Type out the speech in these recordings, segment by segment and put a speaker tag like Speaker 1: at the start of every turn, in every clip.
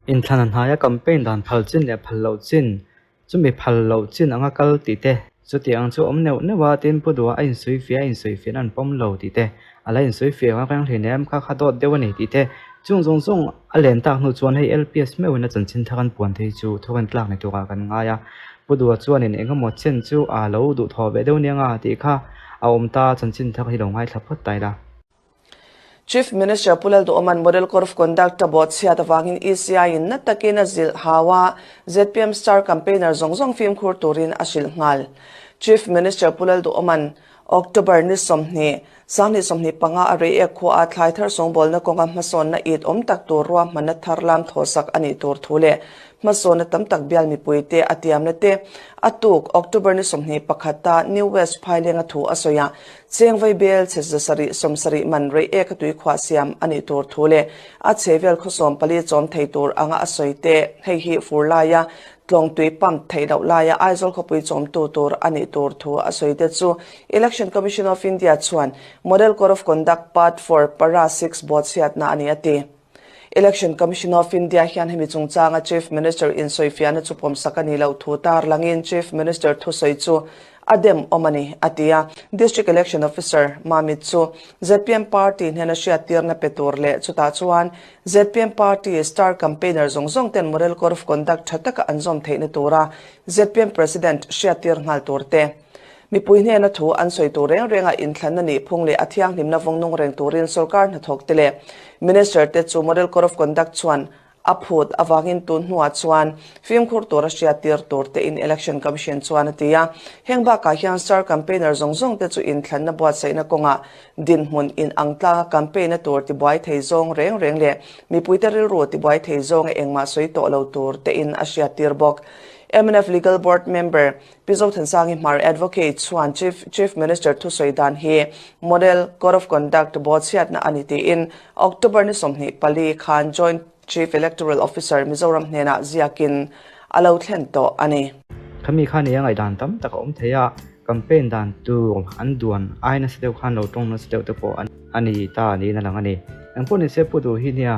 Speaker 1: Inthlan a hnaia campaign dan phal chin leh phal loh chin, chumi phal loh chin anga kal tih te, chuti ang chu awm neuh neuh a, tin Pu Duha a insawifiah a insawifiahna an pawm lo tih te, a la insawifiah ang reng hleinem kha kha dawt deuh a ni tih te, chung zawng zawng a len tak hnu chuan hei LPS meuhin a chanchin thar an puan thei chu thawkin tlak ni turah kan ngai a, Pu Duha chuanin engemaw chen chu a lo duhthawh ve deuh nia nga tih kha a awm ta, chanchin thar hi lo ngaithla phawt ta ila.
Speaker 2: Chief Minister Pu Lalduhawma'n Model Code of Conduct a bawhchhiat avangin ECI in na takin a zilh hau a, zpm star campaigner zawng zawng fimkhur turin a hrilh nghal. Chief Minister Pu Lalduhawma'n October ni 20, 2025 a Reiek khua a thlai thar sawngbawlna kawnga hmasawnna it awm tak tur ruahmanna thar lam thawhsak a nih tur thu leh Hmasawnna tam tak bial mipuite a tiamna te a tuk October ni 21 a New West Phailenga thu a sawi a, cheng vaibel chhe zasarih 70 man rei ek a tuikhuah siam a nih tur thu leh a chhevel khaw 14 chawm thei tur anga a sawi te hei hi fur laia tlawng tui pump theih loh laia Aizawl khawpui chawmtu tur a nih tur thu a sawi te chu Election Commission of India chuan Model Code of Conduct Part 4 Para 6 bawhchhiatna a ni a ti. Election Commission of India hian hemi chungchanga Chief Minister insawifiahna chu pawmsak a nih loh thu tarlangin Chief Minister thusawi chu a dem awm a ni, a ti a. District Election Officer Mamit chu zpm party hnena hriattirna pe tur leh chutah chuan zpm party star campaigner zawng zawng ten Model Code of Conduct tha taka an zawm theihna tura zpm President hriattir nghal tur te Mipui hnena thu an sawi tur reng renga inthlanna nih phung leh a thianghlimna vawng nung reng turin sorkar hnathawkte leh Minister te chu Model Code of Conduct chuan a phut avangin tun hnuah chuan fimkhur tura hriattir tur tein Election Commission chuan a ti a. Heng bakah hian star campaigner zawng zawng te chu inthlanna buatsaihna kawngah dinhmun inang tlanga campaign-a tur tibuai thei zawng reng reng leh mipuite rilru tibuai thei zawnga engmah sawi tawh lo tur tein a hriattir bawk. Mnf Legal Board member Pi Zothansangi Hmar Advocate chuan Chief Chief Minister thusawi dan hi Model Code of Conduct bawhchhiatna a ni tiin October ni 24 khan Joint Chief Electoral Officer Mizoram hnenah ziakin a lo thlen tawh a ni.
Speaker 1: Khami kha nia ngaihdan tam tak a awm thei a, campaign dan tur an duan ai nasa deuh khan lo tawng nasa deuh te pawh a ni ta niin a lang a ni. Engpawh nise Pu Duh hi nia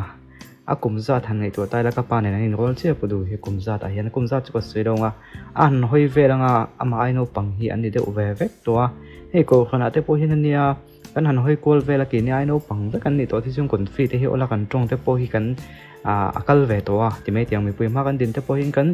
Speaker 1: A kum zat han ngaihtuah ta ila ka pa nen an inrawl chiah pu duh hi kum zat ah hian kum zat chu ka sawi lo ang a, a han hawi vel anga amah ai naupang hi an ni deuh ve vek tawh a, hei kohhran ah te pawh hian ania kan han hawi kual vel a keini ai naupang vek an nih tawh te chuan confi te hi awla kan tawng te pawh hi kan ah a kal ve tawh a ti mai tiang mipui hma kan din te pawh hian kan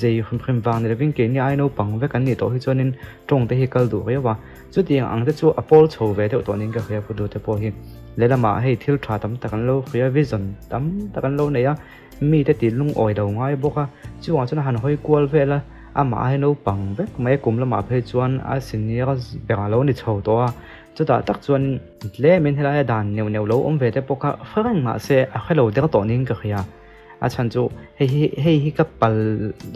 Speaker 1: zei hrim hrim vang ni lovin keini ai naupang vek an nih tawh hi chuanin tawng te hi kal duh riau a. Chutiang ang te chu a pawl chho ve deuh tawh niin ka hria pu Dute pawh hi. Lehlamah hei thil tha tam tak an lo hria, vision tam tak an lo nei a, mite tih lungawi lo ngai bawk a, chuvang chuan a han hawi kual vel a, amah ai naupang vek mai a kum lamah phei chuan a senior ber a lo ni chho tawh a, chutah tak chuan tlemin helaia dan neuh neuh lo awm ve te pawh kha hre reng mahse a hre lo der tawh niin ka hria. A chhan chu hei hi hei hi ka pal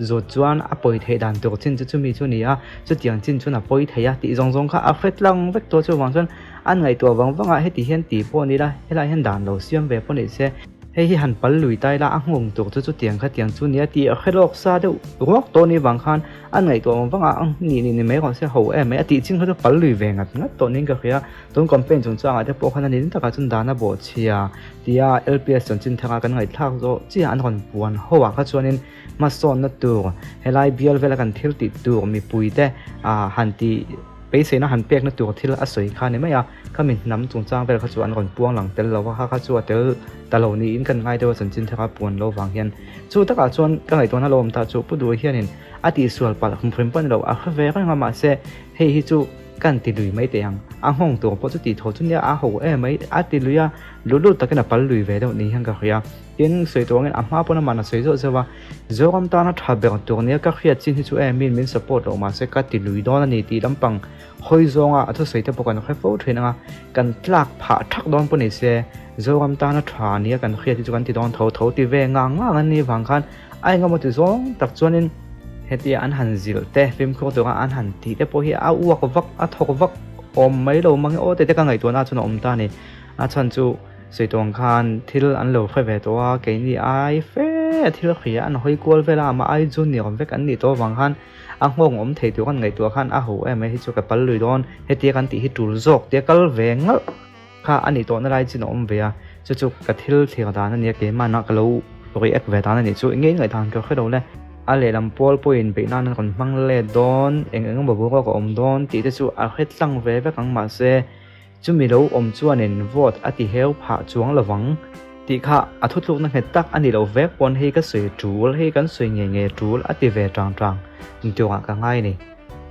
Speaker 1: zawt chuan a pawi theih dan tur chin chu chumi chu a ni a, chutiang chin chuan a pawi thei a tih zawng zawng kha a hre tlang vek tawh chuvang chuan an ngaihtuah vang vang a heti hian tih pawh a ni la helaiah hian dan lo siam ve pawh ni se hei hi han pal lui ta ila a nghawng tur chu chutiang kha tiang chu a ni a tih a hre lawk sa deuh ruak tawh a nih vang khan an ngaihtuah vang vang a nih nih ni mai rawh se ho em mai a tih chin kha chu pal lui ve ngat ngat tawh niin ka hria tun campaign chungchangah te pawh khan a ni takah chuan dan a bawhchhia. Tia LPS chanchin thanga kan ngaihthlak zawh chiah an rawn puan ho ah kha chuanin hmasawnna tur helai bial vela kan thil tih tur mipuite ah han tih beiseina han pekna tur thil a sawi kha a ni mai a, khami hnam chungchang vel kha chu an rawn puang lang tel lo a, kha kha chu a tel ta lo niin kan ngai deuh a chanchin thanga puan lo vang hian. Chu takah chuan ka ngaihtuahna lo awm ta chu Pu Duh hianin a tihsual palh hrim pawh a ni lo, a hre ve reng a mahse hei hi chu Kan ti lui mai teh ang. A nghawng tur pawh chu tih thaw chu nia a ho em mai. A ti lui a, lut lut takin a pal lui ve deuh ni hian ka hria. Tin, sawi tur angin a hma pawn aman a sawi zawh zeuh a, Zoram tana tha ber tur nia ka hriat chin hi chu em min min support loh mahse ka ti lui dawn a ni tih lampang hawi zawnga a thusawi te pawh kan hre fo thin anga kan tlak phah thak dawn pawh ni se Zoram tana tha nia kan hriat hi chu kan ti dawn tho tho ti ve ngang ngang an nih vang khan A engemaw ti zawng tak chuanin hetia an han zilh te, fimkhur tura an han tih te pawh hi a uak vak, a thawk vak awm mai lo mang e aw tete ka ngaihtuahna chuan a awm ta a ni. A chhan chu sawi khan thil an lo hre ve tawh a, keini ai fe a thil hria an hawi kual vel a, amah ai junior vek an nih tawh avang khan a nghawng awm thei tur an ngaihtuah khan a ho em mai hi chu ka pal lui dawn, hetia kan tih hi tul zawk tia kal ve ngalh kha a nih tawhna lai chin a awm ve a, chu chu ka thil thlir dan a nia keimahna ka lo. React ve dan a nih chu. Enge ngaihdan ka hre lo le. A lehlam pawl pawhin beih nan an rawn hmang let dawn, eng eng emaw boruak a awm dawn tih te chu a hre tlang ve vek ang mahse chumi lo awm chuanin vote a ti heu phah chuang lovang tih kha a thutlukna nghet tak a ni lo vek pawn hei ka sawi tul, hei kan sawi ngei ngei tul a ti ve tang tang intiangah ka ngai a ni.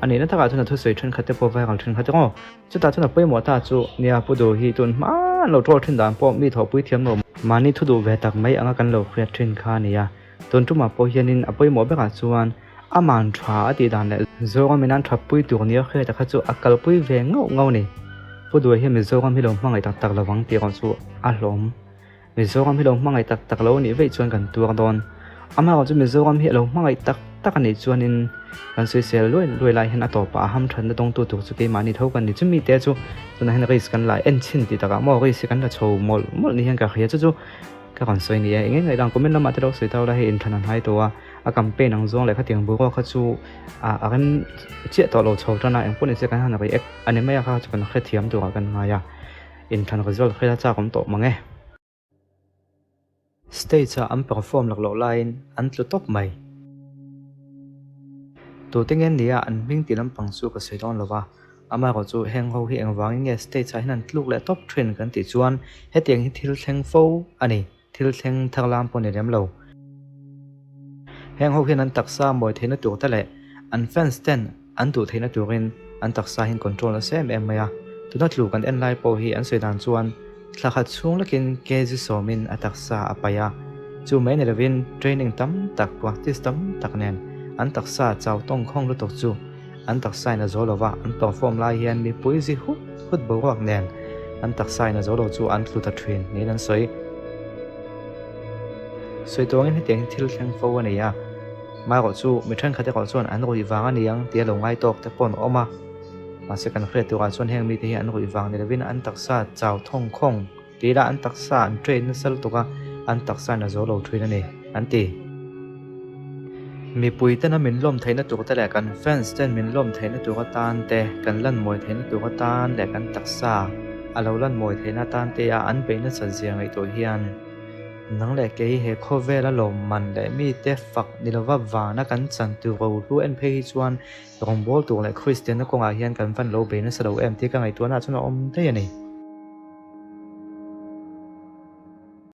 Speaker 1: A nihna takah chuan a thusawi thenkhat te pawh viral thenkhat emaw Chutah chuan a pawimawh ta chu nia Pu Duh hi tun hma an lo troll thin dan pawh mi thawhpui thiam lo mahni thu duh ve tak mai anga kan lo hriat thin kha a ni a. Tun tumah pawh hianin a pawimawh berah chuan aman tha a tih dan leh Zoram in an thatpui tur nia hriat a kha chu a kalpui ve ngauh ngauh a ni. Pu Duh hian Mizoram hi lo hmangaih tak tak lovang tih erawh chu a hlawm. Mizoram hi lo hmangaih tak tak lo anih veih chuan kan tuar dawn. Amaherawhchu Mizoram hi a lo hmangaih tak tak anih chuanin kan sawisel luai luai lai hian a tawpah a hamthatna dawngtu tur chu keimahni tho kan ni. Chumi te chu tunah hian risk kan la en chhin tih takah maw risk hi kan la chho mawlh mawlh ni hian ka hria chu chu ka rawn sawi ni e. Eng eng ngaihdan comment lamah te lo sawi tau la hei inthan an hai tawh a, a campaign ang zawng leh khatiang boruak kha chu a rem chiah tawh lo chho tan a, engpawh nise kan han react a ni mai a kha chu kan hrethiam turah kan ngai a. Inthlan result hriat a chak awm tawh mang e. Stage ah an perform lak loh laiin an tlu tawp mai. Tute nge nia an hming ti lampang chu ka sawi dawn lo va, amaherawh chu heng ho hi engvangin nge stage ah hian an tluk leh tawp thin kan tih chuan hetiang hi thil thleng fo a ni. Thil thleng thar lam pawh ni lem lo. Heng ho hian an taksa mawi theihna tur te leh an fans ten an duh theihna turin an taksa hian control nasa em em mai a. Tuna tlu kan en lai pawh hi an sawi dan chuan thla khat chhung lekin kg sawmin a taksa a paih a. Chu mai ni lovin training tam tak, practice tam tak nen an taksa chau tawng khawng lutuk chu An taksa in a zo lo va, an perform lai hian mipui zi hut hut boruak nen an taksa in a zo lo chu an tlu ta thin niin an sawi. Sawi tuangin hetiang hi thil thleng fo a ni a, maherawh chu mi thenkhat erawh chuan an ruih vang a ni ang tia lo ngai tawk te pawh an awm a, mahse kan hriat turah chuan heng mite hi an ruih vang ni lovin an taksa chau thawng khawng Tih lah an taksa an train nasa lutuk a, an taksa in a zo lo thin a ni, an ti. Mipui tena min lawm theihna tur te leh kan fans ten min lawm theihna tur atan te, kan lan mawi theihna tur atan leh kan taksa a lo lan mawi theihna atan te a an beih nasat zia ngaihtuah hian nang leh kei he khawvela lawmman leh mite fak ni lova vana kan chan tur rohlu en phei hi chuan rawngbâwl tur leh Kristianna kawngah hian kan van lo bei nasa lo em tih ka ngaihtuahna ah chuan a awm daih a ni.